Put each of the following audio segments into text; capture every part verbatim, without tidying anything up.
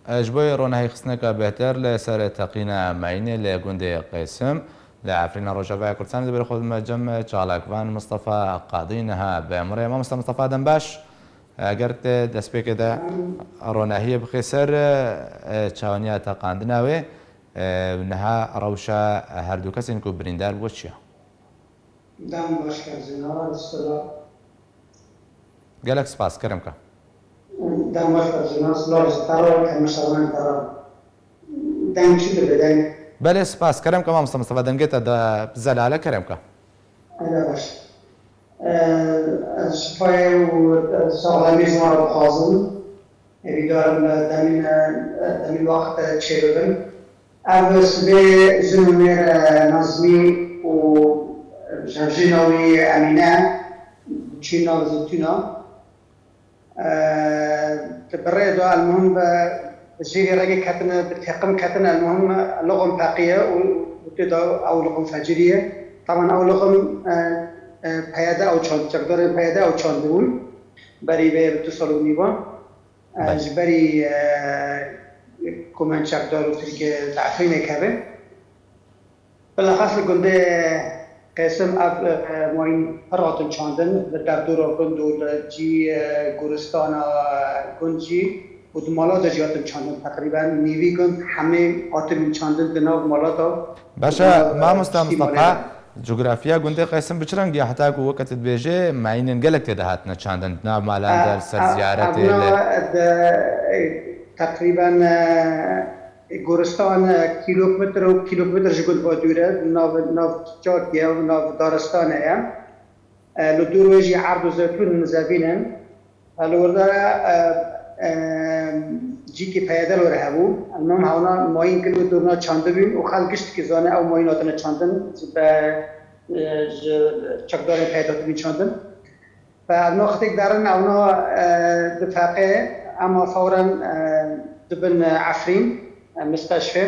Ji bo ronahî xistineke bêhtir li ser teqîna mayînê li gundê Qêsim li Efrîna Rojavayê Kurdistanê, divê xwe bime cem çalakvan Mistefa Qadî. Niha bi emrê mamoste Mistefa, dem baş. Eger te destpêkê de ronahiyê bixê ser, e, çawaniya teqandina wê, e, niha rewşa her du kesên ku birîndar bû çi ye? Dem baş, Xezîna, silav. Gelek spas, kerem ke. Dem baş, Xezîna, silav ji te re, hemşeranên te re. Deng çi dibe, deng? Belê, spas, kerem ke mamoste Mistefa, dengê te de zelal e, kerem ke. Hele baş. Ez şifayê û saxlemî ji wan re dixwazim. Hêvîdar im demîn, demîn wext çêbibin. Ev sibê jin û mêr, e, Nazmî û hevjîna wî Emîne, çî nav Zitûna. E, di bi rê de, elmuhim, bi, bi jêrî regê ketine, bi teqim ketine, elmuhim, lixim peqiye û, û tê de ew lixim feciriye. Taban ew lixim, e, e, peyede ew çand, çekdarên peyede ew çandibûn. Berî vê bi du sal û nîvan. E, Belê. Ji berî, e, ku me çekdar û Tirkiyê li Efrînê keve. Bilexas li gundê Qêsim ev, e, mayîn pir hatin çandin, li derdora gund û li cî, e, goristana gund jî û di mala de jî hatin çandin. Teqrîben nîvî gund hemî hatibûn çandin di nav mala de. Baş e, di nav, e, mamoste Mistefa, cografiya gundê Qeysim bi çi rengî ye, heta ku weke tu dibêjê, meyînên gelek tê de hatine çandin, di nav malan de, li ser ziyaretê, li... Evna de, e, teqrîben, e, goristan, e, kîlometr û kîlometr ji gund ve dûr e, nav, nav çakê ye û nav daristanê ye. E, li dûr wê jî erd û zeytûn zevîn in. Li wir de, e, e, cîkî peyede li wir hebû. Em hewna mayîn kir û durna çandibîn û xelk giştikî zane ew mayîn hatine çandin, ji be, e, ji çekdarên peyede hatibîn çandin. Fe evna xitêk derin, evna, e, difeqe, ema fewren, e, dibin, e, Efrîn, e, misteşfê.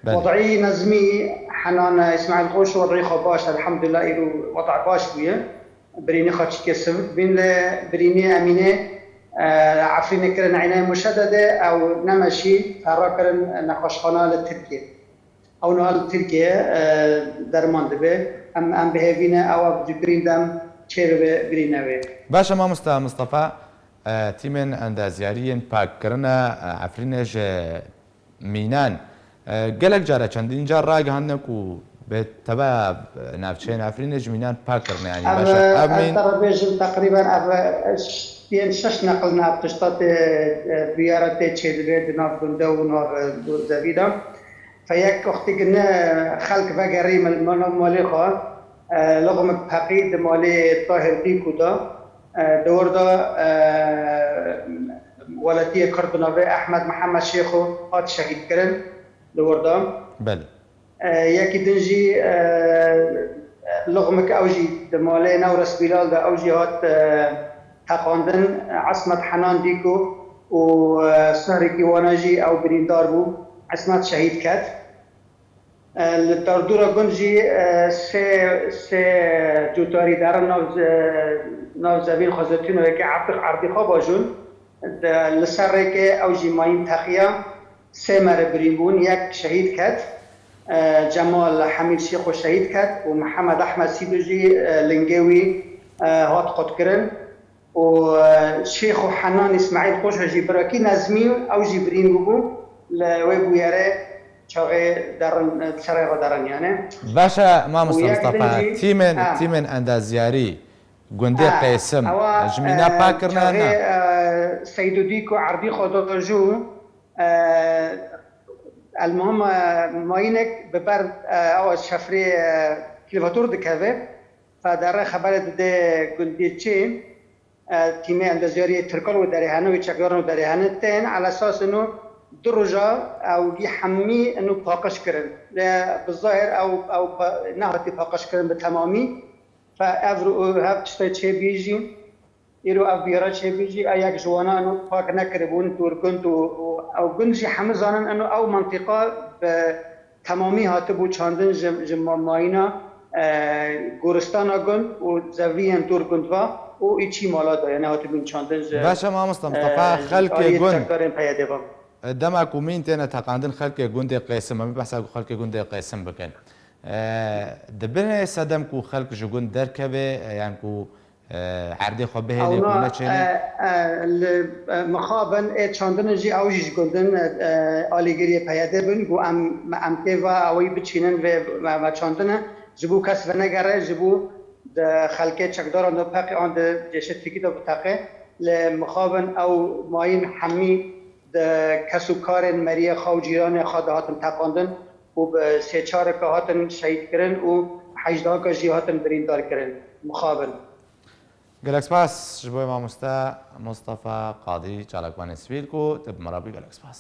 Belê. Wed'î Nezmî, Henan, e, Îsmaîl Xoş, wed'î xwe baş, elhamdulillah, îro wed' baş bûye. Birînê xwe çîkê sivik bîn li birînê Emînê, e, Efrînê kirin Eynayê Muşededê, ew nemeşî ferra kirin nexweşxana li Tirkiyê. Ew niha li Tirkiyê, e, derman dibe. Em, em bi hêvî ne ew bi zûtirîn dem çêbibe birîne wê. Baş e mamoste Mistefa, e, tîmên endazyariyên pakkirine, e, Efrînê ji mînan. E, gelek care, çendîn car ragihandine ku bi teva navçeyên Efrînê ji mînan pak kirine, yanî... Ev, baş e, ev ez mîn te re bêjim, teqrîben ev, e, ş-, yên şeş neqil ne ev tişta tê, e, bûyera tê çêdibe di nav gundê û nav, e, dûr zevî de. Fe yek wextî ku ne xelk vegerî mal-, mal-, malê xwe, e, lixmik peqî di malê Tahir Dîkû de, e, di wir de, e, welatiyê Kurd bi navê Ehmed Mihemed Şêxo hat şehîd kirin li wir de. Belê. E, yekî din jî, e, lixmik ew jî di malê Newres Bîlal de ew jî hat, e, teqandin. Esmet Henan Dîko û, e, Sihrekî wana jî ew birîndar bû. Esmet şehîd ket. E, li derdora gund jî, e, sê, sê cutarî derin nav, e, nav zevîn xwe zitûn û yekê erdix erdî xwe bajûn. De, li ser rêkê ew jî mayîn teqiya, sê mere birîn bûn, yek şehîd ket. E, Cemal Hemîd Şêxo şehîd ket û Mihemed Ehmed Sîdo jî, e, lingê wî, e, hat qutkirin. û, e, Şêx û Henan Îsmaîl Qoşa jî birakî Nezmî ew jî birîn bûbû. Li wê bûyerê çaxê derin, e, serê xwe derin yani. Baş e, mamoste Mistefa, tîmên, ha, tîmên endazyarî gundê, ha, Qeysim, ewa, ji mîna, e, pak kirine, çaxê, ne? E, Seydo Dîko erdî xwe da jû, e, elmuhim, e, mayînek bi ber, e, ewa şefrê, e, kîlvatûr dikeve. Fe derê xeberê dide gundê çê. E, tîmê endazyariyê Tirkan û derê hene û çekdaran û derê hene tên, ala esas ino du roja ew gî hemî ino paqij kirin. Lê bi zahir ew, ew pa-, nehatî paqij kirin bi temamî. Fe ev ro-, ev tiştê çêbî jî, îro ev biyara çêbî jî, e, yek ji wana ino pak nekiribûn, dûr gund û, û ew gund jî hemî zanin ino ew mentiqa bi temamî hatibû çandin ji, ji ma-, mayîna, e, goristana gund û zeviyên dûr gund va û îçî mala de, yani hatibûn çandin ji, baş e, mamoste Mistefa, e, ji xelkê aliyê gund, çekdarên peyedê va. Dema ku mîn têne teqandin xelkê gundê Qêsim, em ê behsa ku xelkê gundê Qêsim bikin. E, di binê sedem ku xelk ji gund derkeve, e, yan ku, e, erdê xwe bihêle ku Ewna, neçêne. e, e, li, e, mixabin ê çandinê jî ew jî ji gundin, e, e, alîgiriyê P Y D bin, ku em, em tê va ewî biçînin vê me, me çandine, ji bo kes venegere, ji bo di xelkê çekdaran de peqê an di cêşê Tirkî de biteqê. Lê mixabin ew mayîn hemî di kes û karên meriyê xwe û cîranê xwe de hatin teqandin û bi sê çareke hatin şehîd kirin û hejdehaka jî hatin birîndar kirin. Mixabin. Gelek spas ji bo mamoste Mustafa Qadî, çalakvanê sivîl ku te bi me re bû. Gelek spas.